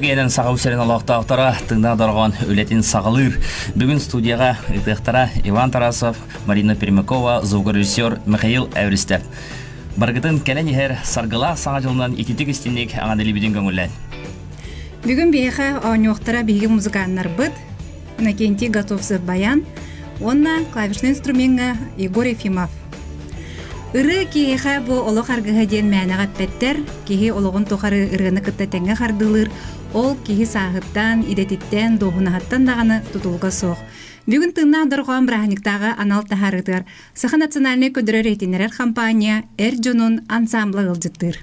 киэнэн саха сирин олохтоохторо тыына дорҕоон үлэтин саҕалыыр. Бүгүн студияҕа ыытыахтара Иван Тарасов, Марина Пермякова, звукорежиссер Михаил Эвристев. Баргытын кэлэн иһэр саргылаах саҥа дьылынан ититик истинник аҥан илибитин көҥүллээн. Бүгүн биһиэхэ оонньуохтара биһиги музыканнарбыт Иннокентий Готовцев баян уонна клавишнай инструмеҥҥа Егор Ефимов. Ырыа киһиэхэ бу олох аргыһа диэн мээнэҕэ эппэттэр. Киһи олоҕун тухары ырыаны кытта тэҥҥэ хардыылыыр, ол киһи сааһыттан, идэтиттэн, дуоһунаһыттан даҕаны тутулуга суох. Бүгүн тыыннаах дорҕоон бырааһынньыктааҕы анал таһаарыытыгар Саха национальнай көдөрөр иһитиннэрэр хампаанньа эр дьонун ансаамбла ыалдьыттыыр.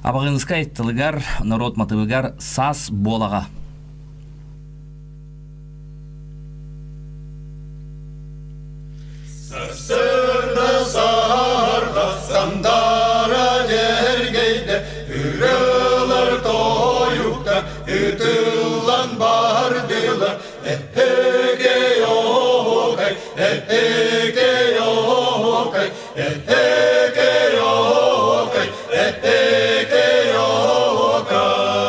Абаҕыынскай тылыгар, норуот матыбыгар саас буолаҕа. Сарсыарда саһарга сандара дьэргэйдэ, ырыалар тойуктар ытыллан бардылар. Эһэкэй оһуокай, эһэкэй оһуокай, эһэкэй оһуокай, эһэкэй оһуокай.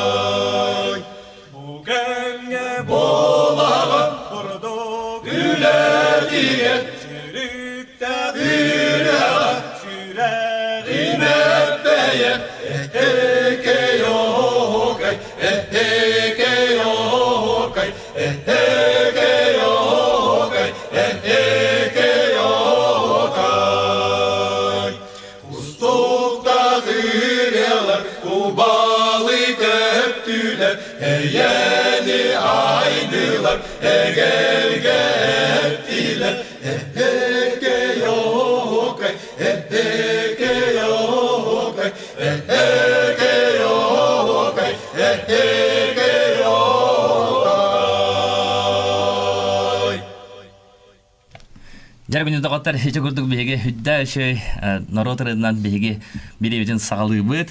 Бу кэмҥэ буолаҕын бурдук үлэтигэр сүрүктээх үрэҕэ сүрэҕим эппэйэр эһэкэй оһуокай, эһэкэй оһуокай, эһэкэй оһуокай, эһэкэй оһуокай. Кустуктаах ырыалар кубалы көптүлэр, эйэни айдылар, эгэлгэ эттилэр. Эһэкэй оһуокай, эһэкэй оһуокай, эһэкэй оһуокай, эһэкэй оһуокай. Дьэ күнү доҕоттор ити курдук биһиги үрдэ үчүгэй норуот ырыатынан биһиги бириэбитин саҕалыыбыт.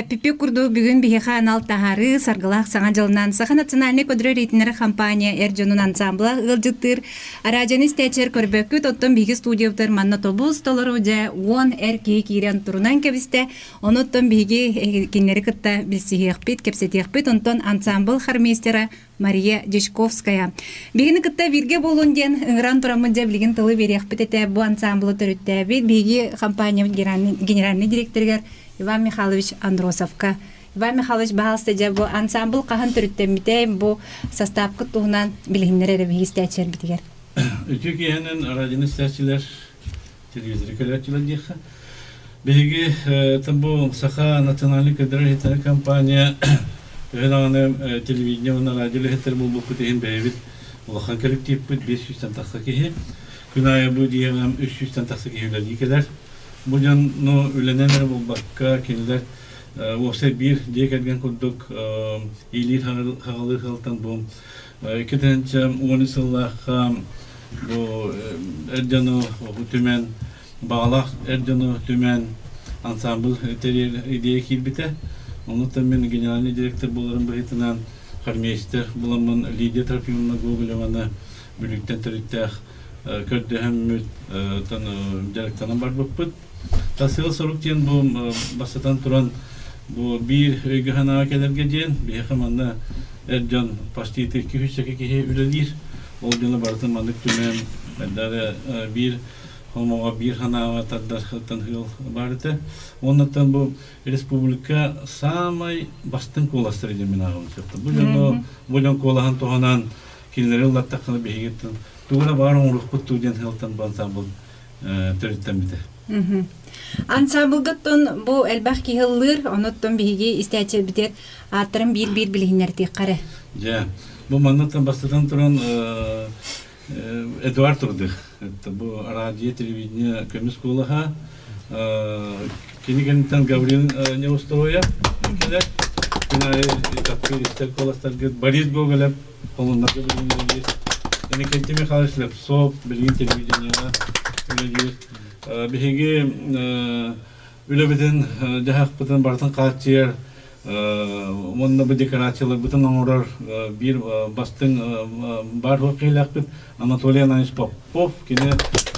Пипи курдук бүгүн биһиэхэ анал таһаарыы саргылаах саҥа дьылынан Саха национальнай көдөрөр иитиннэрэр компания эр дьонун ансамбла ыалдьыттыыр. Араадьыйаны истээччилэр көрбөккүт, оттон биһиги студиябытыгар манна тобус толору дьэ 10 эр киһи киирэн турунан кэбистэ. Онуттан биһиги кинилэри кытта билсиһиэхпит, кэпсэтиэхпит. Онтон ансамбл хормейстера Мария Дьячковская. Биһигини кытта бииргэ буолун диэн ыҥыран тураммыт дьэ билигин тылы биэриэхпит этэ. Бу ансамблы төрүттээбит биһиги компаниябыт генеральный директорыгар Иван Михайлович Андросовка. Иван Михайлович, баһаалыста дьэ бу ансамбл хаһан төрүттэммитэй, бу састаапкыт туһунан билиһиннэр эрэ биһиги истээччилэрбитигэр. Үтүө киэһэнэн радионы истээччилэр, телевизоры көрөөччүлэр диэххэ. Биһиги бу Саха национальнай көдөрөр иһитиннэрэр компания төһө даҕаны телевидение уонна радио үлэһиттэр буолбуппут иһин бэйэбит улахан коллективпыт 500-тэн тахса киһи. Күн аайы бу дьиэҕэ 300-тэн тахса киһи үлэлии кэлэр. Бу дьон ну, үлэнэн эрэ буолбакка кинилэр уопсай биир дьиэ кэргэн курдук иилиир хаҕалыыр сылтан бу 2010 сыллаахха бу эр дьону түмэн баҕалаах эр дьону түмэн ансамбль тэрийэр идея киирбитэ. Онуттан мин генеральный директор буоларым быһыытынан хормейстер буламмын Лидия Трофимовна Гоголеваны Бүлүүттэн төрүттээх көрдөһөммүт дьарыктанан барбыппыт. Сыал-сорук диэн бу бастатан туран бу биир өйгө-санааҕа кэлэргэ диэн биһиэхэ манна эр дьон почти 200 киһи үлэлиир. Ол дьону барытын маннык түмэн эрэ биир хомоҕо биир санааҕа тардар ыал баар этэ. Уоннаттан бу республика саамай бастыҥ куоластара диэн мин ааҕабын сөптө. Бу дьону бу дьон куолаһын туһанан кинилэри ыллаттаххына биһигиттэн тугу эрэ баар оҥоруохпут дуу диэн сыалтан бу ансамбл төрүттэммитэ. Ансамблгыттан бу элбэх киһи ыллыыр, онуттан биһиги истээччилэрбитигэр ааттарын биир-биир билиһиннэртиэххэ эрэ. Дьэ, бу манныттан бастатан туран Эдуард Турдых. Бу радио, телевидение көмүс куолаһа. Кини кэнниттэн Гаврил Неустроев кэлэр. Күн аайы таптыыр истэр куоластаргыт Борис Гоголев холуннарга билигин үлэлиир. Иннокентий Михайлович Слепцов билигин телевидениеҕа үлэлиир. Биһиги үлэбитин, дьаһахпытын барытын хааччыйар. Уонна бу декорацияларбытын оҥорор биир бастыҥ баар буолуох киһилээхпит Анатолий Ананьевич Попов. Кини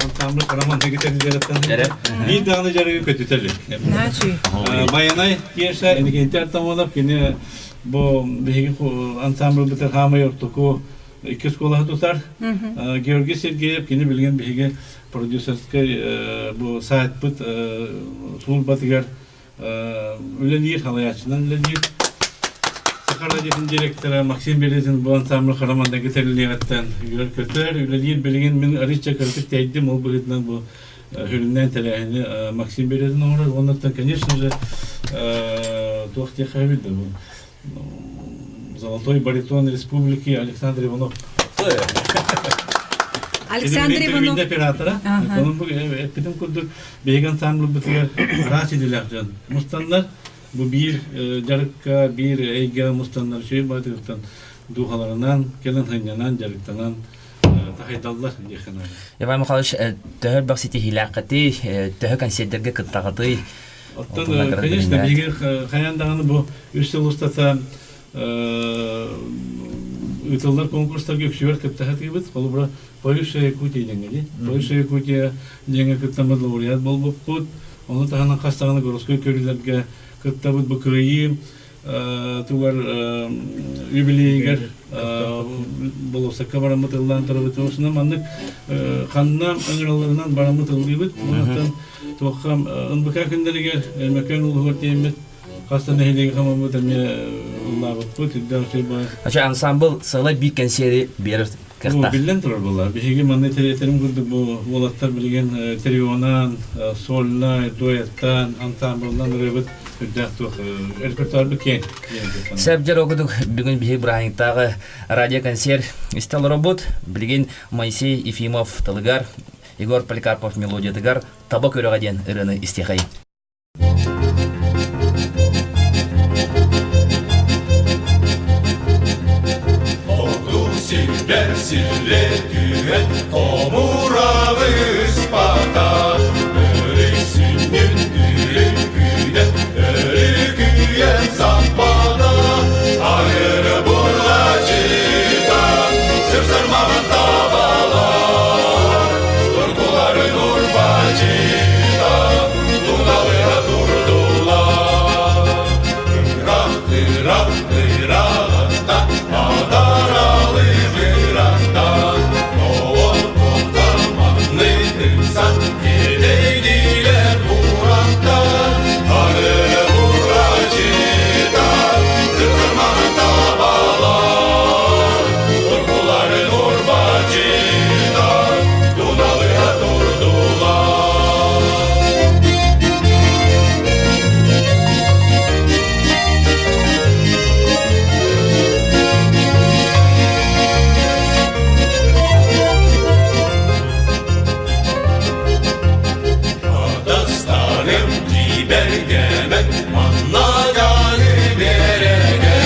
ансамбль Роман Дегитализераттан биир даҕаны дьарыгы көтүтэ илик. Байанай Кеша Иннокентий Артамонов кини бу биһиги ансамбльбытын хаамай ортоку иккис куолаһы тутар. Георгий Сергеев кини билигин биһиги продюсерскай бу сайтпыт службатыгар үлэлиир, салайааччынан үлэлиир. Саха радиотын директора Максим Березин бу ансамбль Харамандаги тэриллиэҕиттэн үөр-көтөр, үлэлиир. Билигин мин арыычча кыратык тэйдим, ол быһыытынан бу сүрүннээн тэрээһини Максим Березин оҥорор. Уоннаттан, конечно же, туох диэххэ эбит да бу Золотой баритон республики Александр Иванов. Александр Иванов. оператора. Онон бу эппитим курдук биһиги ансамблбытыгар араас идэлээх дьон мустаннар. Бу биир дьарыкка, биир эйгэҕэ мустаннар үчүгэй баатыгыттан дууһаларынан, кэлэн сынньанан, дьарыктанан тахайдаллар диэххэ наада. Иван Михайлович, төһө элбэх ситиһиилээххитий, төһө концертергэ кыттаҕытый? Оттон, конечно, биһиги хайаан даҕаны бу үс сыл устата ыытыллар конкурстарга үксүгэр кытта сатыыбыт. Холобура, Поющая Якутия диэҥҥэ дии. Поющая Якутия диэҥҥэ кыттаммыт лауреат буолбуппут. Ону таһынан хас даҕаны городской көрүүлэргэ кыттабыт. Бу кыайыы тугар юбилейигэр болуоссакка бараммыт ыллаан турабыт. Осунан маннык ханна ыҥыралларынан бараммыт ыллыыбыт. Онтон туохха НБК күннэригэр Өймөкөөн улууһугар тиийэммит хас да нэһилиэги хамаммыт эмиэ ыллаабыппыт. Үрдээх үчүгэй баар. Ача ансамбл сыала биир кэнсиэри биэрэр кыахтаах. Биллэн турар буолла. Биһиги манна этэрим курдук бу уолаттар билигин трионан, сольнай, дуэттаан, ансамблынан ырыабыт үрдээх туох репертуарбыт киэҥ. Сөп дьэ бүгүн биһиги бырааһынньыктааҕы радиоконцерт истэ олоробут. Билигин Моисей Ефимов тылыгар, Егор Поликарпов мелодиятыгар «Таба көрөҕө» диэн ырыаны истиэхэйин. Ордук сирдэр силле түһэн хомураҕы ыспата Өрүсүннүн үрүкүйэн өрүкүйэн саппата Айыры бургачыта сырсырмаҕын табалар Туркуларын урбачыта Туталыга турдулар Ырах, ырах, ыраҕатта Адаралы ыратта Тоҕо тоқтаманны тыксан Киэдейдилер буратта Арыры бурачыта Сырсырмаҕын табалар Туркуларын урбачыта Туналыга турдулар. Атастарым дьиибэргэмэт, манна даҕаны биэрэгэ,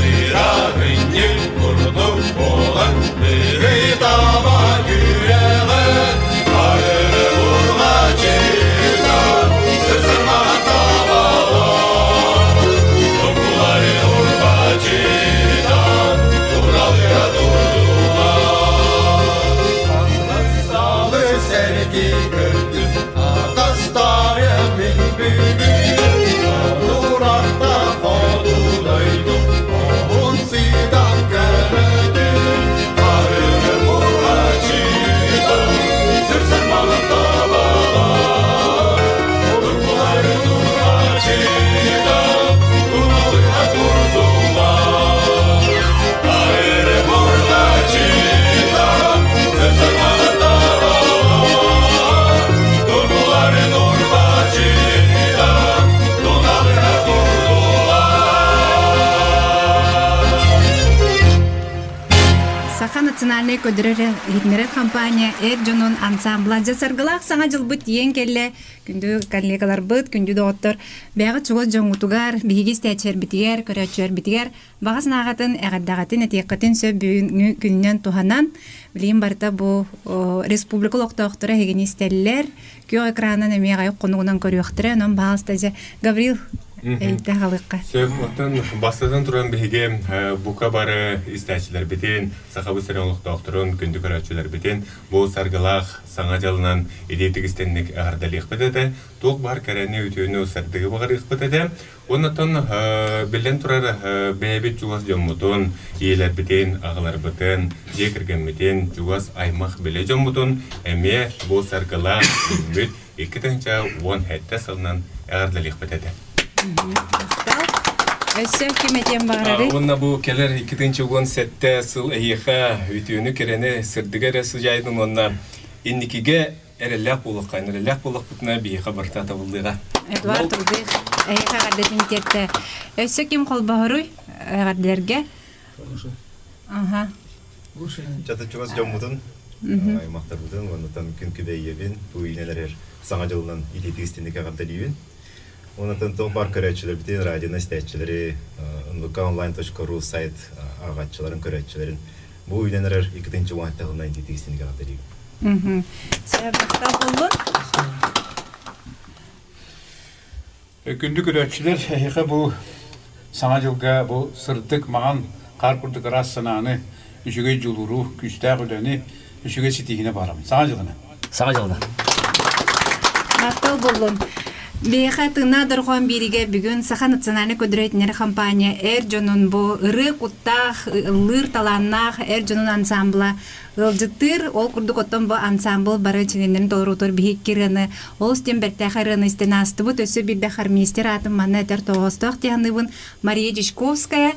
Бырааһынньык курдук буолан быһыы-таба күрэҕэ, Арыгы бурҕачыта сырсырмаҕа табалар, Тукулары урбачыта туналыга турдулар. Салы сэрги көрдүм, атастарым мин бүгүн, Урахта хоту дойду, оһун сыдам көрөдүм, Арыгы бурҕачыта, сырсырмаҕын табалар, Уркулары турбачыта, туналыга турдулар. Арыгы бурҕачыта, сырсырмаҕын табалар, Туркулары турбачыта, туналыга турдулар. Саха национальнай көдөрөр иһитиннэрэр компания эр дьонун ансамбла дьэ саргылаах саҥа дьылбыт тиийэн кэллэ. Күндү коллегаларбыт, күндү доҕоттор, бэйэҕит чугас дьоҥҥутугар, биһиги истээччилэрбитигэр, көрөөччүлэрбитигэр баҕа санааҕытын, эҕэрдэҕитин этиэххитин сөп бүгүҥҥү күнүнэн туһанан, билигин барыта бу республика олохтоохторо эһигини истэллэр, күөх экранынан эмиэ аҕыйах хонугунан көрүөхтэрэ, онон баҕаласта дьэ Гаврил. Эйдэ халыкка. Сөп, оттон бастатан туран биһиги бука бары истээччилэрбитин, Сахабыт сирин олохтоохторун, күндү көрөөччүлэрбитин бу саргылаах Саҥа дьылынан итиитик истинник эҕэрдэлиэхпит этэ, туох баар кэрэни, үтүөнү, сырдыгы баҕарыахпыт этэ. Оннуттан биллэн турар бэйэбит чугас дьоммутун, ийэлэрбитин, аҕаларбытын, дьиэ кэргэммитин, чугас аймах билэ дьоммутун эмиэ бу саргылаах үүммүт 2017 сылынан эҕэрдэлиэхпит этэ. Өссө ким этиэн баҕарарый? Уонна бу кэлэр 2017 сыл эһиэхэ үтүөнү, кэрэни, сырдыгы эрэ сыдьаайдын уонна инникигэ эрэллээх буолуохха, эрэллээх буоллахпытына биһиэхэ барыта табыллыаҕа. Эдуард Рудых эһиэхэ эҕэрдэтин тиэртэ. Өссө ким холбоһоруй эҕэрдэлэргэ? Аха. Чаты чугас дьоммутун, аймахтарбытын, уоннатан күн күбэй ийэбин, бу үүнэн эрэр Саҥа дьылынан итиитик истинник эҕэрдэлиибин. Онтон туох баар көрөөччүлэрбитин, радионы истээччилэри, nvkonline.ru сайт ааҕааччыларын, көрөөччүлэрин бу үүнэн эрэр 2-10 тылынан итиитик истинник эҕэрдэлиибин. Сөп, махтал буоллун. Күндү көрөөччүлэр, эһиэхэ бу Саҥа дьылга бу сырдык, маҥан хаар курдук ыраас санааны, үчүгэй дьулууру, күүстээх үлэни, үчүгэй ситиһиини баҕарабын. Саҥа дьылынан! Саҥа дьылынан! Махтал буоллун! Биһиэхэ тыыннаах дорҕоон биэриигэ бүгүн Саха национальнай көдүрэтинэр компания эр дьонун бу ырыа куттаах, ыллыыр талааннаах эр дьонун ансамбла ыалдьыттыыр. Ол курдук оттон бу ансамбл бары чилиэннэрин толоруутугар биһикки ырыаны олус диэн бэртээхэй ырыаны истэн аастыбыт. Өссө биирдэ хормейстер аатын манна этэр тоҕоостоох дии саныыбын. Мария Дьячковская.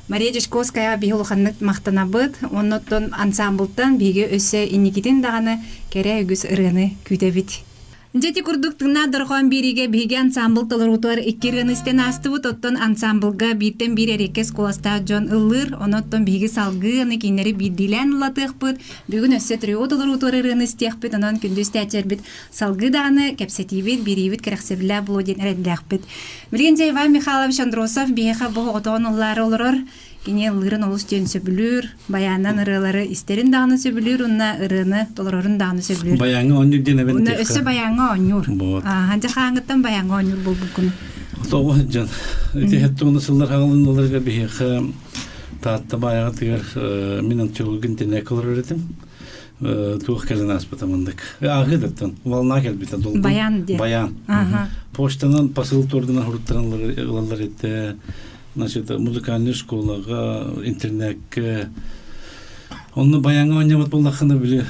Мария Дьячковская биһи улаханнык махтанабыт. Онно оттон ансамблтан биһиги өссө инникитин даҕаны кэрэ үгүс ырыаны күүтэбит. Дьэ ити курдук тыыннаах дорҕоон биэриигэ биһиги ансамбл толоруутугар икки ырыаны истэн аастыбыт. Оттон ансамблга бииртэн биир эриэккэс куоластаах дьон ыллыыр. Онон биһиги салгыы аны кинилэри биирдиилээн ыллатыахпыт. Бүгүн өссө трио толоруутугар ырыаны истиэхпит. Онон күндү истээччилэрбит салгыы даҕаны кэпсэтиибит, биэриибит кэрэхсэбиллээх буолуо диэн эрэллээхпит. Билигин дьэ Иван Михайлович Андросов биһиэхэ бу оҕотоҕун ыллаары олорор. Кини ыллыырын олус диэн сөбүлүүр, баянынан ырыалары истэрин даҕаны сөбүлүүр уонна ырыаны толорорун даҕаны сөбүлүүр. Баяҥҥа оонньуур диэн эбэн Уонна өссө баяҥҥа оонньуур. Аа, дьэ хааҥҥыттан баяҥҥа оонньуур буолбуккун. Тоҕо сылдьан. Ити хеттугуна сыллар хаалынналарга биһиэхэ Таатта баайаҕатыгар мин антиологин интернекка олорор этим. Туох кэлэн ааспыта маннык. Ааҕыы даттан волна кэлбитэ долгун. Баян диэн. Баян. Почтанан посыл туордунан хуруттаран ылаллар этэ. Значит, музыкальный школаҕа, интернекке онно баяҥҥа оонньообот буоллаххына били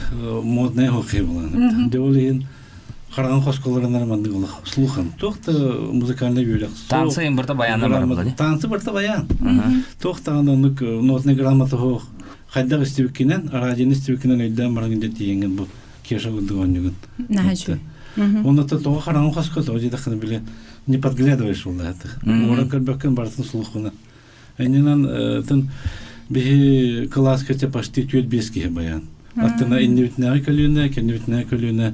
модная хоккей буолан. Дьэ ол иһин хараҥа хосколорунар маннык олох слухам. Туох да музыкальный үөрэх. Танцы им барта баянна бар була. Танцы барта баян. Туох даҕаны оннук нотный грамота суох. Хайдах истибиккинэн, радионы истибиккинэн өйдөөн баран дьэ тиийэҥҥин бу Кеша курдук оонньугун. Наһаа үчүгэй. Онно тоҕо хараҥа хоско тоҕо диэтэххинэ били не подглядываешь буолла Уоран көрбөккүн барытын слухуна. Эннинэн тын биһи кылааска те почти түөрт биэс киһи баян. Аттына иннибитинээҕи көлүөнэ, кэннибитинээҕи көлүөнэ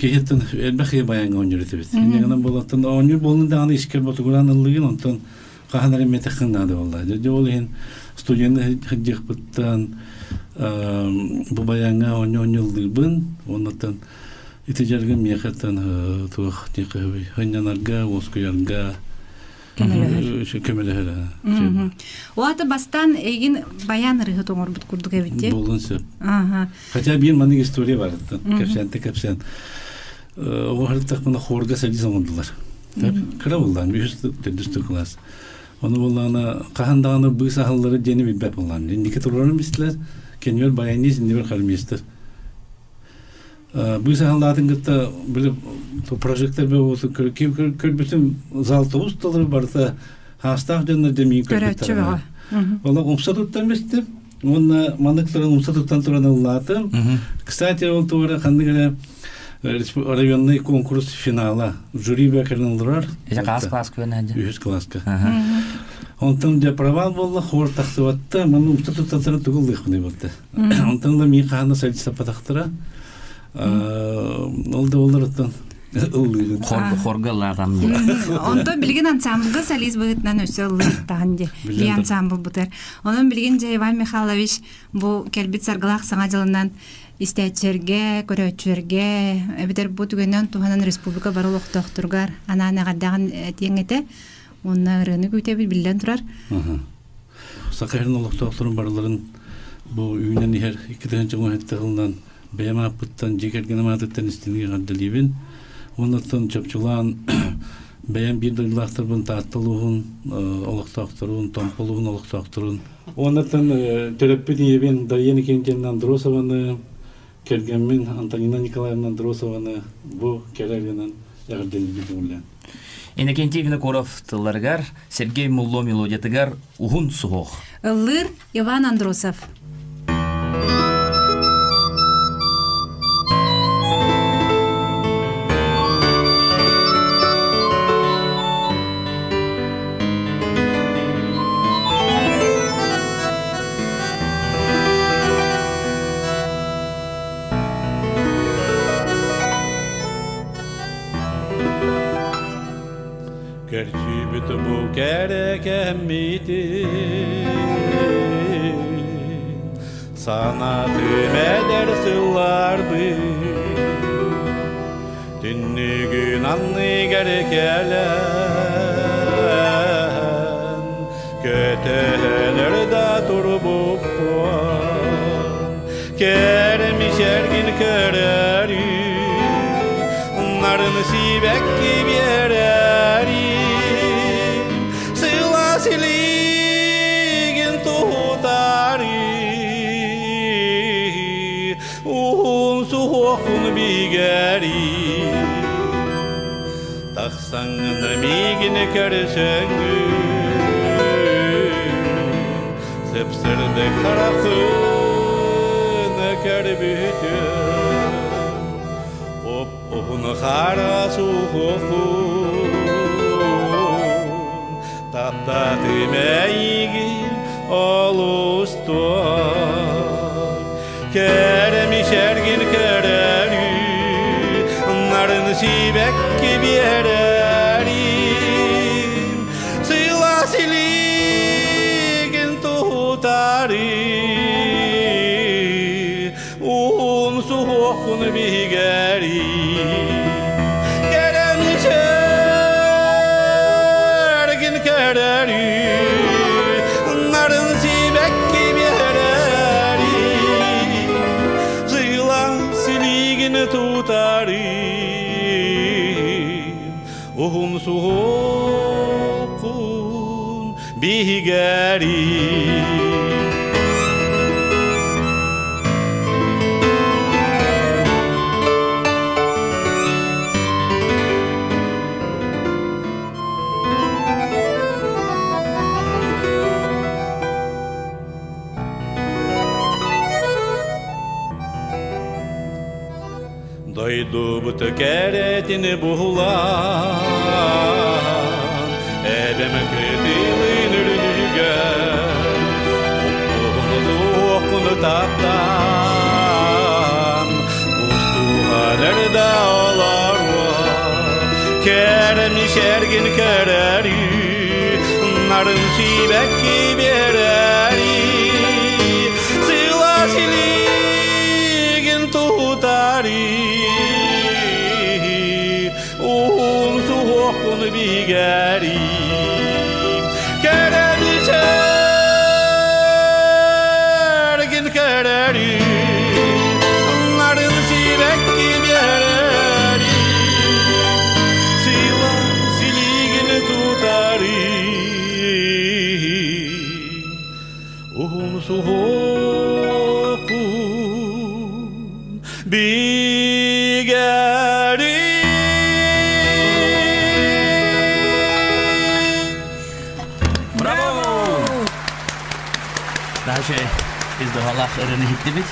киһиттэн элбэх киһи баяҥҥа оонньуур этибит. Иннигинэн буолаттан оонньуур буоллун даҕаны искэр ботугураан ыллыгын, онтон хаһан эрэ метэххин наада буолла. Дьэ ол иһин студенты сылдьыахпыттан бу баяҥҥа оонньуу оонньууллуубун, оннуттан Ити дьарыгым миэхэттэн туох диэххэ сынньанарга, уоскуйарга көмөлөһөр. Уата бастаан эйигин баян ырыһыт оҥорбут курдук эбит дии. Буолун сөп. Хотя биир маннык история бар. Кэпсээнтэ кэпсээн. Оҕо сырыттахпына хорга садис оҥордулар. Кыра буоллаан, үһүс төрдүс кылаас. Ону буоллаҕына хаһан даҕаны быыс аһыллары диэни билбэт буоллаан. Инники турарын истилэр, кэннибэр баянист, иннибэр хормейстер. Быысаһалаатын кытта били прожектор бөҕөтүн көрбүтүм зал тобус толору барыта хаастаах дьоннор дэмиин көрбүттэр. Олох умса туттан бистим. Уонна маннык туран умса туттан туран ыллаатым. Кстати, ол туора ханнык эрэ районный конкурс финала. Жюри бэкэрин ылларар. Это класс класс күөн Үһүс класска. Онтон дьэ провал буолла, хор тахсыбатта, манна умса туттан туран тугу ыллыахпыный буолта. Онтон да миин хаһан да саппатахтара. Ол да боллар оттон ыллыырын. Хорга ыллаатам. Онтон билигин ансамблга солист быһыытынан өссө ыллыыртаҕын дии. Би ансамбл бутар. Онон билигин дьэ Иван Михайлович бу кэлбит саргылаах саҥа дьылынан истээччилэргэ, көрөөччүлэргэ эбэтэр бу түгэнинэн туһанан республика бары олохтоохторугар анаан эҕэрдэҕин этиэҥ этэ. Уонна ырыаны күүтэбит биллэн турар. Саха сирин олохтоохторун барыларын бу үүнэн иһэр 2017 сылынан бэйэм ааппыттан, дьиэ кэргэним аатыттан истиҥник эҕэрдэлиибин. Уоннаттан чопчулаан бэйэм биир дойдулаахтарбын Таатта улууһун олохтоохторун, Томпо улууһун олохтоохторун Уоннаттан төрөппүт ийэбин Дария Никитична Андросованы, кэргэммин Антонина Николаевна Андросованы бу кэрэ ырыанан эҕэрдэлиирбин көҥүллээн. Иннокентий Винокуров тылларыгар, Сергей Мулло мелодиятыгар «Уһун суһуох». Ыллыыр Иван Андросов. Көрсүбүт бу кэрэ кэммитин Санатым эдэр сылларбын Түннүгүн анныгар кэлэн Көтөһөнөр да турбуппун Кэрэмишэргин көрөрү Нарын сибэкки биэрэри Сылаас илиигин тутары Уһун суһуоххун бигэри Тахсаҥҥын миигин көрсөҥҥүн Сып-сырдык хараххын көрбүтүм Уп-уһун хара суһуоххун Таптаатым эйигин олус туох Кэрэмишэргин көрөрү Нарын сибэкки биэрэри Сылаас илиигин тутары Уһун суһуоххун биһигэри Кэрэмишэргин көрөрү Нарын сибэкки биэрэри Сыла силигин тутары Уһун суһуоххун биһигэри Дойдубут кэрэтин буһулаан, эбэм кытылын үрдүгэр, Уппуһун таптаан, устуһан эрдэ олоруо, Кэрэмишэргин көрөрү, нарын сибэкки биэрэри, Сылаас илиигин тутари, Уһун суһуоххун бигэри, Кэрэмишэргин көрөрү, Нарын сибэкки биэрэри, Сыла силигин тутары, Уһун суһуоххун бигэри. Браво! Дальше из дуһалаах ырыаны иһиттибит.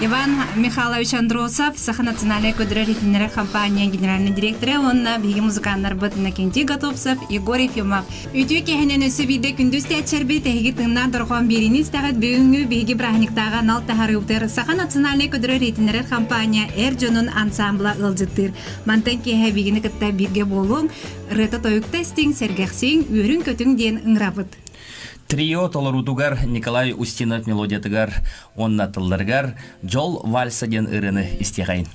Иван Михайлович Андросов, Саха национальнай көдөрөр иһитиннэрэр компания генеральный директора уонна биһиги музыканнарбыт Иннокентий Готовцев, Егор Ефимов. Үтүө киэһэнэн өссө биирдэ күндү истээччилэрбит эһиги тыыннаах дорҕоон биэриини истэҕит бүгүҥҥү биһиги бырааһынньыктааҕы анал таһаарыыбытыгар Саха национальнай көдөрөр иһитиннэрэр компания эр дьонун ансамбла ыалдьыттыыр. Мантан киэһэ биһигини кытта бииргэ буолуоҥ, ырыата-тойукта истиҥ, сэргэхсиҥ, үөрүҥ-көтүҥ диэн ыҥырабыт. Трио толоруутугар Николай Устинов мелодиятыгар уонна тылларыгар «Дьол вальса» диэн ырыаны истиэхэйин.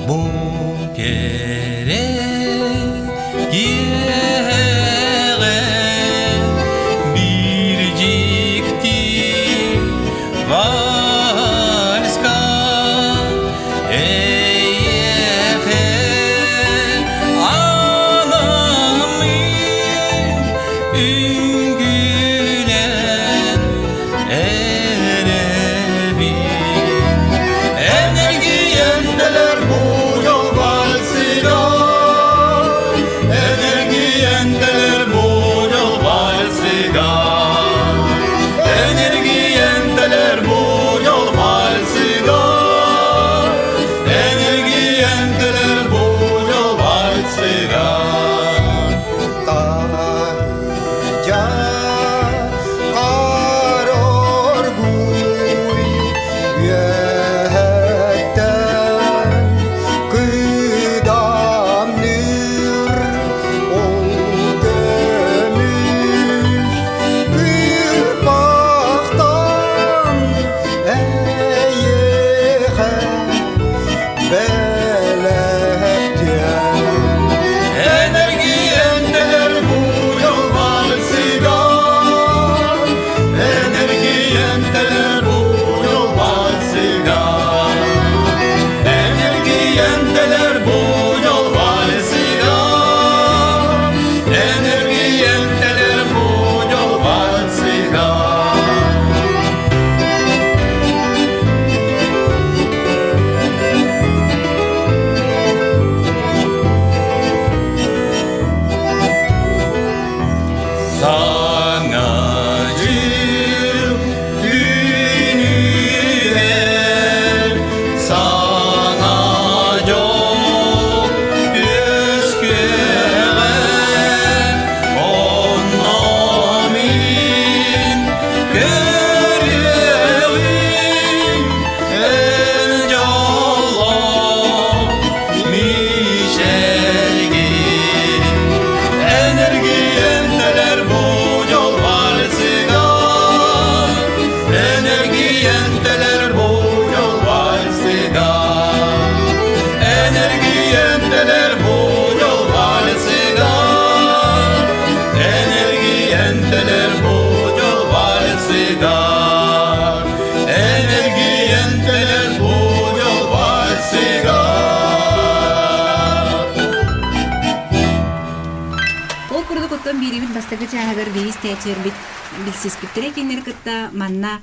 Бу кэрэ киэһэҕэ биир дьикти вальска эйиэхэ анаммыт үҥкүүлэн эрэбин Энергиенделер бу жол вальсыга Энергиенделер бу жол вальсыга Энергиенделер бу жол вальсыга Энергиенделер бу жол вальсыга Таһырдьа Оргуй үөһэттэн кыдамныыр ол көмүс кыырпахтан эйиэхэ бэлэхтиэм Энергиенделер бу жол вальсыгар Энергиенделер бу жол вальсыгар Энергиенделер бу жол вальсыгар Энергиенделер бу жол вальсыгар Саҥа дьыл түүнүгэр саҥа дьол үөскүөҕэ онно мин көрүөҕүм эн дьоллоох мичээргин Энергиенделер бу жол вальсыгар Энергиенделер бу жол вальсыгар Энергиенделер бу жол вальсыгар Энергиенделер бу жол вальсыгар Энергиенделер бу жол вальсыгар Ол курдук оттон биирибит бастакы чааһыгар биһиги истээччилэрбит билсиспиттэрэ кинилэри кытта манна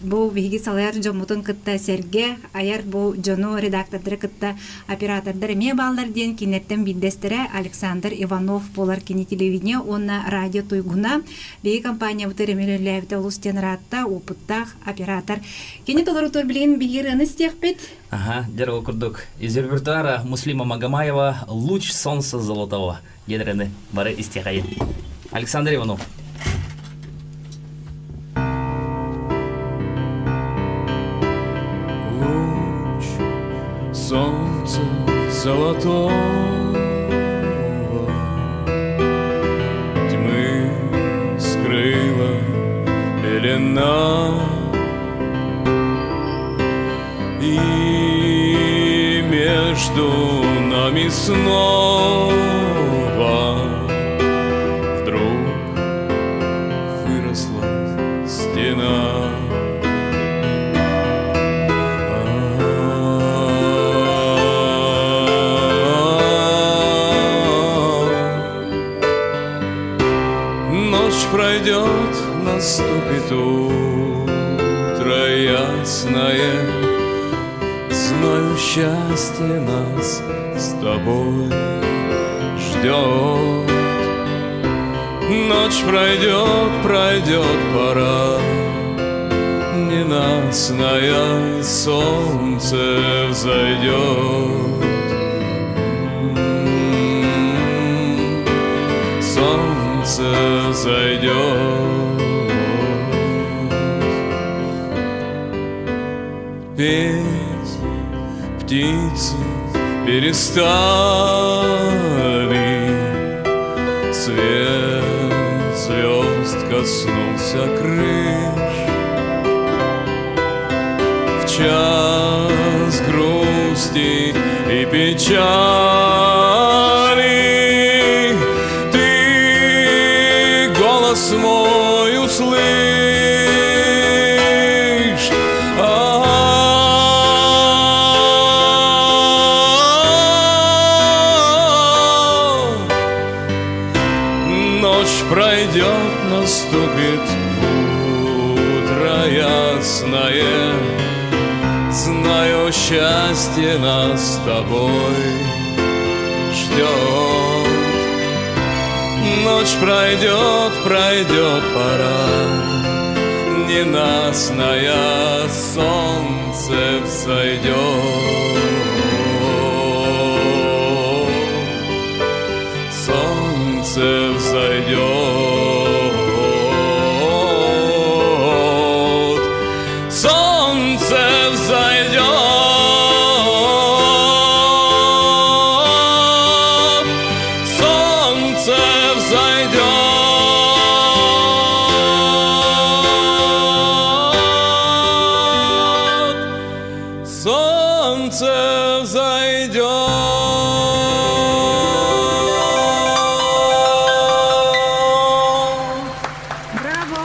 бу биһиги салайар дьоммутун кытта сэргэ айар бу дьону редактордары кытта оператордар эмиэ бааллар диэн кинилэртэн биирдэстэрэ Александр Иванов буолар кини телевидение уонна радио туйгуна биһиги компаниябытыгар эмиэ үлэлээбитэ олус диэн ыраатта опыттаах оператор кини толорутугар билигин биһиги ырыаны истиэхпит Ага, дьэ ол курдук. Из репертуара Муслима Магомаева «Луч солнца золотого» диэн бары истиэхэйин. Александр Иванов. Луч солнца золотого Тьмы скрыла пелена И между нами снова Вдруг выросла стена. Ночь пройдет, наступит утро ясное. Знаю, счастье нас с тобой ждет. Ночь пройдет, пройдет пора, Ненастная солнце взойдет. Солнце взойдет. Петь птицы перестали, Свет звезд коснулся крыш. В час грусти и печали Ты голос мой услышь. Ночь пройдет, наступит утро ясное. Знаю, счастье нас с тобой ждет. Ночь пройдет, пройдет пора, Ненастная солнце взойдет. Солнце взойдет. Солнце взойдет. Солнце взойдет. Солнце взойдет. Браво!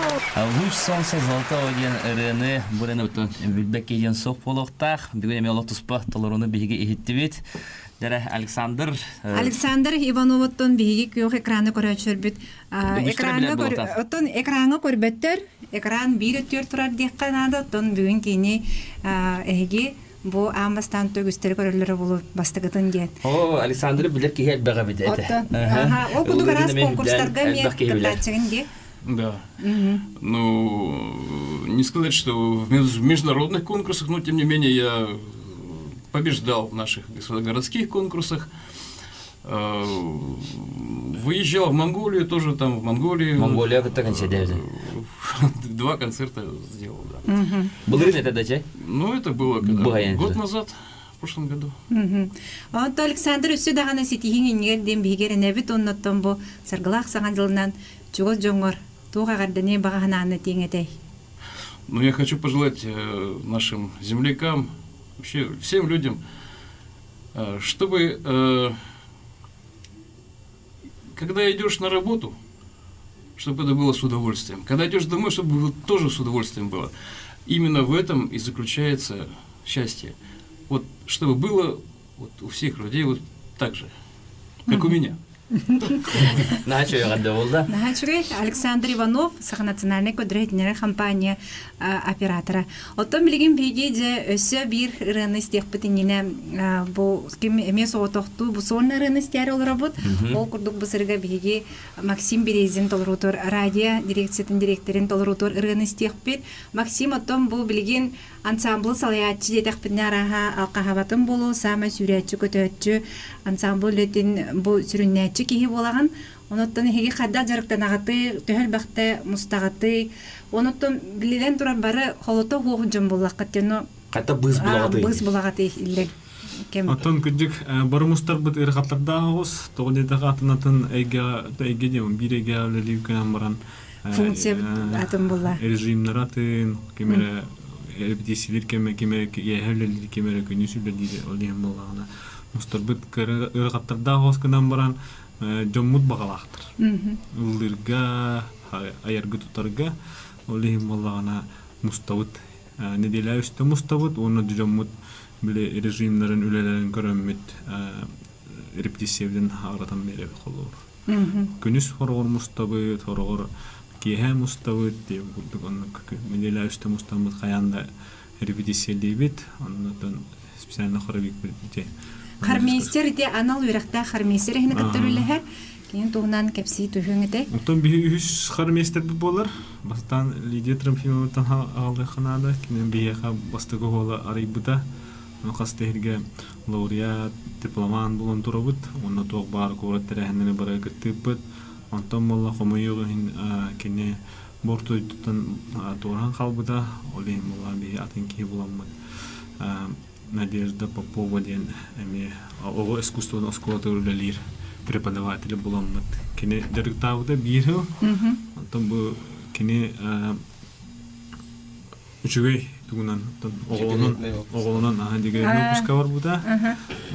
Луч солнца золотого диэн ырыаны бу билбэккэ диэн суох буолуохтаах. Бүгүн эмиэ олох туспа толоруну биһиги иһиттибит. Дэрэ Александр Александр Ивановоттон биһиги күөх экраны көрөөччүлэрбит экраҥҥа оттон экраҥҥа көрбөттөр экран биир өттүгэр турар диэххэ наада оттон бүгүн кини эһиги бу аан бастаан үгүстэри көрөллөрө булу бастакытын диэн О, Александры билэр киһи элбэҕэ эбит этэ. Ол курдук араас конкурстарга эмиэ кыттааччыгын дии. Да. Ну, не сказать, что в международных конкурсах, но тем не менее я побеждал в наших городских конкурсах. Э, выезжал в Монголию, тоже там в Монголии. Монголия кытта концерт Два концерта сделал, да. Былырыын это дача? Ну, это было когда, год назад, в прошлом году. Онто Александр өссө даҕаны ситиһиҥ иннигэр диэн биһиги эрэнэбит оннуттан бу саргылаах саҥа дьылынан чугас дьоҥҥор туох эҕэрдэни баҕа санааны этиэҥ этэй? Ну, я хочу пожелать э, нашим землякам, вообще всем людям, э, чтобы э, когда идешь на работу, чтобы это было с удовольствием. Когда идешь домой, чтобы тоже с удовольствием было. Именно в этом и заключается счастье. Вот чтобы было вот у всех людей вот так же, как у меня. Наһаа үчүгэй эҕэрдэ буолла. Наһаа үчүгэй. Александр Иванов, Саха национальнай көдүрэ компания оператора. Оттон билигин биһиги дьэ өссө биир ырыаны истиэхпит иннинэ бу ким эмиэ соҕотохтуу бу сонно ырыаны истээри олоробут. Ол курдук бу сырыга биһиги Максим Березин толоруутур радио дирекциятын директорин толоруутур ырыаны истиэхпит. Максим оттон бу билигин ансамблы салайааччы диэтэхпинэ арааһа алқаһабатын буолуо саамай сүүрээччи-көтөөччү ансамбл үлэтин бу сүрүннээччи киһи буолаҕын. Онуттан эһиги хайдах дьарыктанаҕытый, төһө элбэхтэ мустаҕытый? Онуттан билинэн турар бары холото хуох дьон буллаххыт диэн Хата быыс булаҕытый. Быыс булаҕытый иллэҥ кэм. Оттон кырдьык бары мустарбыт ыарахаттардаах оҕус, тоҕо диэтэххэ атын-атын эйгэҕэ, эйгэ диэн биир эйгэҕэ үлэлии гынан баран функция атын була. Режимнэр атын, ким эрэ репетициялыыр кэмэ, ким эрэ киэһэ үлэлиир, ким эрэ күнүс үлэлиир, ол иһин буоллаҕына мустарбыт ыарахаттардаах оҕус гынан баран дьоммут баҕалаахтар. Ыллыырга, айарга тутарга, ол иһин буоллаҕына мустабыт. Нэдиэлэ үстэ мустабыт уонна дьоммут били режимнэрин үлэлэрин көрөммүт репетициябытын аҕыратан биэрэбит холобур. Күнүс хороҕор мустабыт, хороҕор киэһэ мустабыт диэн курдук оннук нэдиэлэ үстэ мустаммыт хайаан да репетициялиибит, оннуттан специально хоровикпыт ити. Хормейстер ити анал үөрэхтээх хормейстер иһини кытта үлэлэһэр. Кини туһунан кэпсии түһүөҥ этэй? Оттон биһи үһүс хормейстербит буолар. Бастаан Лидия Трофимоваттан аҕалыахха наада. Кини биһиэхэ бастакы уола арыйбыта. Хас да иһиргэ лауреат, дипломант булан турабыт. Уонна туох баар куорат тэрээһиннэрин бары кыттыыппыт. Онтон буолла хомойуох иһин кини бортуйдуттан туораан хаалбыта. Ол иһин буолла биһи атын киһи буламмыт. Надежда Попова диэн эмиэ оҕо искусствотын оскуолатыгар үлэлиир преподаватель буламмыт. Кини дьарыктаабыта биир сыл. Онтон бу кини үчүгэй тугунан оҕолонон оҕолонон аһа дигэрин выпуска барбыта.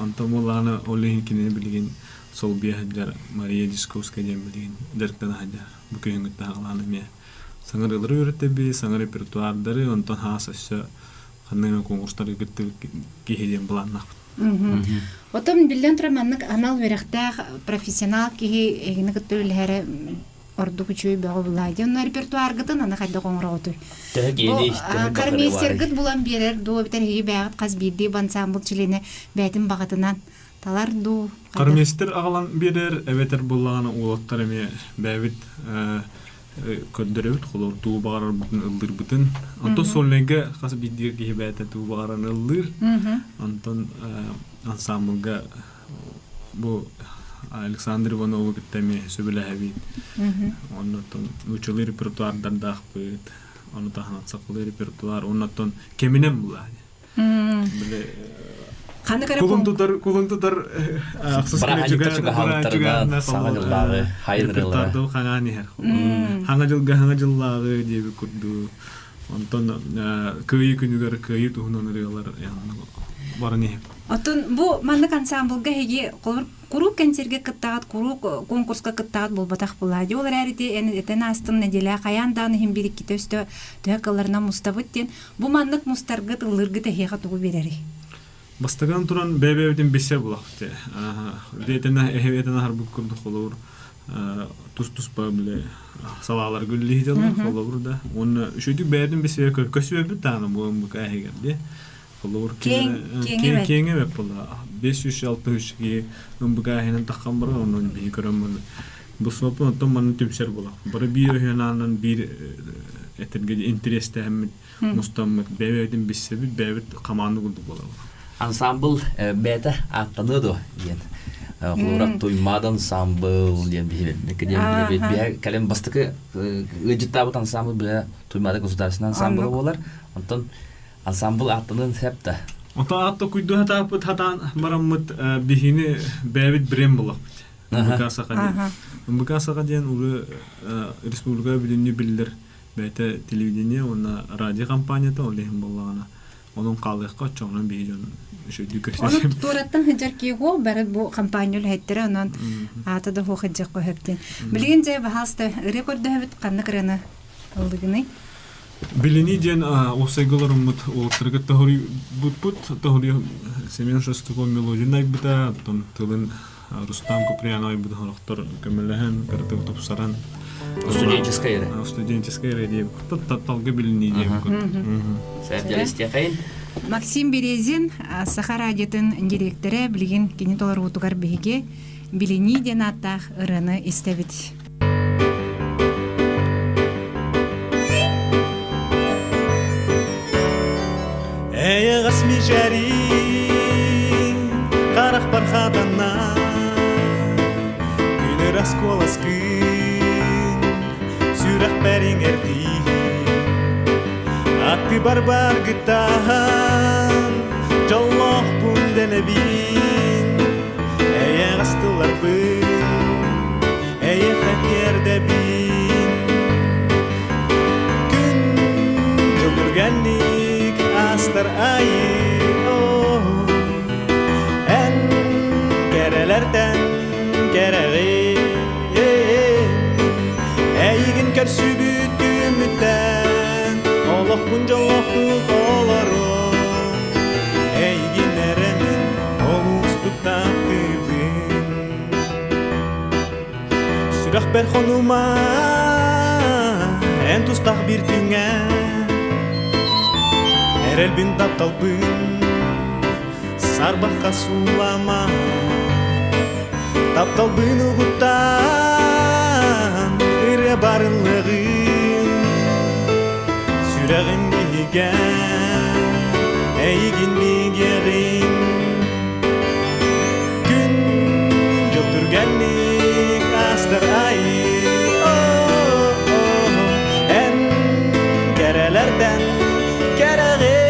Онтон буоллаҕына ол иһин кинини билигин солбуйа сылдьар Мария Дисковская диэн билигин дьарыктана сылдьар. Бу күһүҥҥүттэн саҕалаан эмиэ саҥа ырыалары үөрэтэбит, саҥа репертуардары, онтон хаас өссө ханнык эмэ конкурстарга кыттыбыт киһи диэн былааннаахпыт. Отон биллэн турар маннык анал үөрэхтээх профессионал киһи эһигини кытта үлэһэрэ ордук үчүгэй бөҕө булаа диэн онно репертуаргытын аны хайдах оҥороҕутуй? Төһө киһини төһө Хормейстергыт булан биэрэр дуу эбэтэр эһиги бэйэҕит хас биирдии ансамбл чилиэнэ бэйэтин баҕатынан талар дуу? Хормейстер аҕалан биэрэр эбэтэр буоллаҕына уолаттар эмиэ бэйэбит көрдөрөбүт холобур тугу баҕарарбытын ыллыырбытын онтон сольнайга хас биирдии киһи бэйэтэ тугу баҕарарын ыллыыр онтон ансамблга бу Александр Иванову кытта эмиэ сөбүлэһэбит оннуттан нууччалыы репертуардардаахпыт ону таһынан сахалыы репертуар оннуттан кэминэн булаа Били Ханнык эрэ кулун тутар кулун тутар ахсыс Бырааһынньыктар саҥа дьыллааҕы хайын ырыалара. хаҥаан иһэр. Хаҥа дьылга хаҥа дьыллааҕы диэбит курдук. Онтон кыайыы күнүгэр кыайыы туһунан ырыалар баран иһэр. Оттон бу маннык ансамблга эһиги холобур куруук кэнсиэргэ кыттаҕыт, куруук конкурска кыттаҕыт буолбатах буолаа. Дьэ ол эрээри ити эн этэн аастын нэдиэлэ хайаан даҕаны иһин биир иккитэ өстө төһө кылларынан мустабыт диэн Бу маннык мустаргыт, ыллыыргыт эһиэхэ тугу биэрэрий? Бастакан туран бэйэ-бэйэбитин билсэ булахты. Диэтэнэ эһэбиэтэн аһарбыт курдук холобур тус-туспа бile салааларга үллиһитэллэр холобур да. Уонна үчүгдүк бэйэтин билсэ көсүөбүт даҕаны буолан бу кээһигэр дии. Холобур киэҥ эбэт буолла. 506 киһи ымбыкааһынан таххан баран онон биһи көрөн баран бу суоппун оттон манна түмсэр буолар. Бары биир өһүөн биир этэргэ интэриэстээһиммит мустаммыт бэйэ-бэйэбитин билсэбит, бэйэбит хамаанда курдук буолабыт. Ансамбл бэйэтэ ааттаныа дуо диэн. Холобура Туймаада ансамбл диэн биһи биһэ кэлин бастакы ыалдьыттаабыт ансамбл биһэ Туймаада государственный ансамбл буолар. Онтон ансамбл ааттаныан сөп да. Онтон аатта куйду хатааппыт хатаан бараммыт биһини бэйэбит бренд буллахпыт. МБК Саха диэн. МБК Саха диэн улы республика бүтүннүү биллэр бэйэтэ телевидение уонна радио компанията ол иһин буоллаҕына онон хаалыахха оччоҕунан биһи дьон үчүгэйдик көрсөр. Ону туораттан сылдьар киһи бары бу компания үлэһиттэрэ онон аата да суох сылдьыахха сөп диэн. Билигин дьэ баһаалыста ырыа көрдөһөбүт ханнык ырыаны ыллыгыный? Билини диэн уопсайга олоруммут уолаттарга тоһуруйбуппут тоһуруйу Семен Шестаков мелодияны айбыта оттон тылын Рустам Куприянов айбыт сорохтор көмөлөһөн кыратык тупсаран Студенческая эрэ. Студенческая эрэ диэбит тапталга билинии диэбит Сэргэлистиэхэйин. Максим Березин Саха радиотын дириэктэрэ билигин кини толоруутугар биһиги Билинии диэн ааттаах ырыаны истэбит. Эйэҕэс мичээрин харахпар хатанна Күн ырас куоласкын сүрэхпэр иҥэрдии Аттыбар баргыттаан дьоллоохпун дэнэбин Эйэҕэс тылларбын эйиэхэ тиэрдэбин Күн дьыл түргэнник астар айы Эн кэрэлэртэн кэрэҕин Эйигин көрсүбүт күммүттэн олохпун дьоллоохтук олорон Эйигин эрэмин олустук таптыыбын Сүрэхпэр хонума эн тустаах биир күҥҥэ Эрэлбин тапталбын сарбахха суулама Тапталбын угуттаан ырыа барыллыаҕын Сүрэҕим биһигэн эйигин бигэҕин Күн дьыл түргэнник астар айы Эн кэрэлэрдэн кэрэҕин.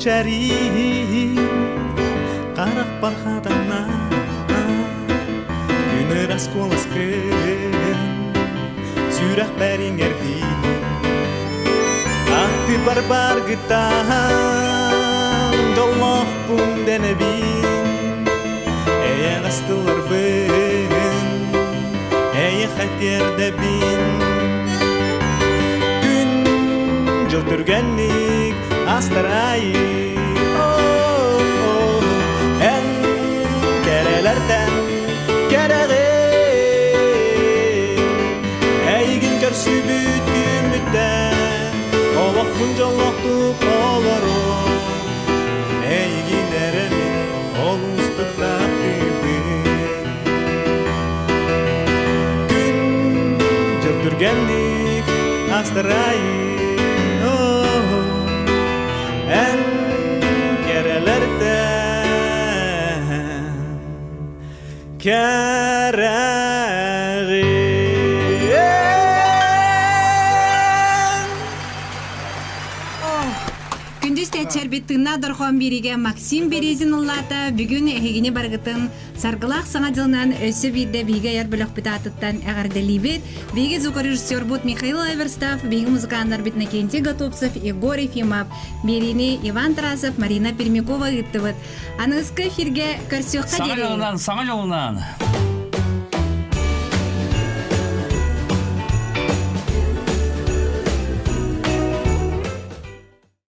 мичээрин Харахпар хатанна Күн ырас куоласкын Сүрэхпэр иҥэрдии Аттыбар баргытаан Дьоллоохпун дэнэбин Эйэҕэс тылларбын Эйиэхэ тиэрдэбин Күн дьыл түргэнник астар айы Эн кэрэлэртэн кэрэҕин Эйигин көрсүбүт күммүттэн Олохпун дьоллоохтук олорор Эйигин эрэ мин олустук таптыыбын Күн дьыл түргэнник астар айы Эн кэрэлэртэн кэрэҕин Күндү истээччилэрбит тыыннаах дорҕоон биэриигэ Максим Березин ыллаата. Бүгүн эһигини барыгытын Саргылаах Саҥа дьылынан өссө биирдэ биһиги айар бөлөхпүт аатыттан эҕэрдэлиибит. Биһиги звукорежиссербут Михаил Эверстов, биһиги музыканнарбыт Иннокентий Готовцев, Егор Ефимов, биэриини Иван Тарасов, Марина Пермякова ыыттыбыт. Аныгыскы эфиргэ көрсүөххэ Саҥа диэри. дьолунан, саҥа дьолунан!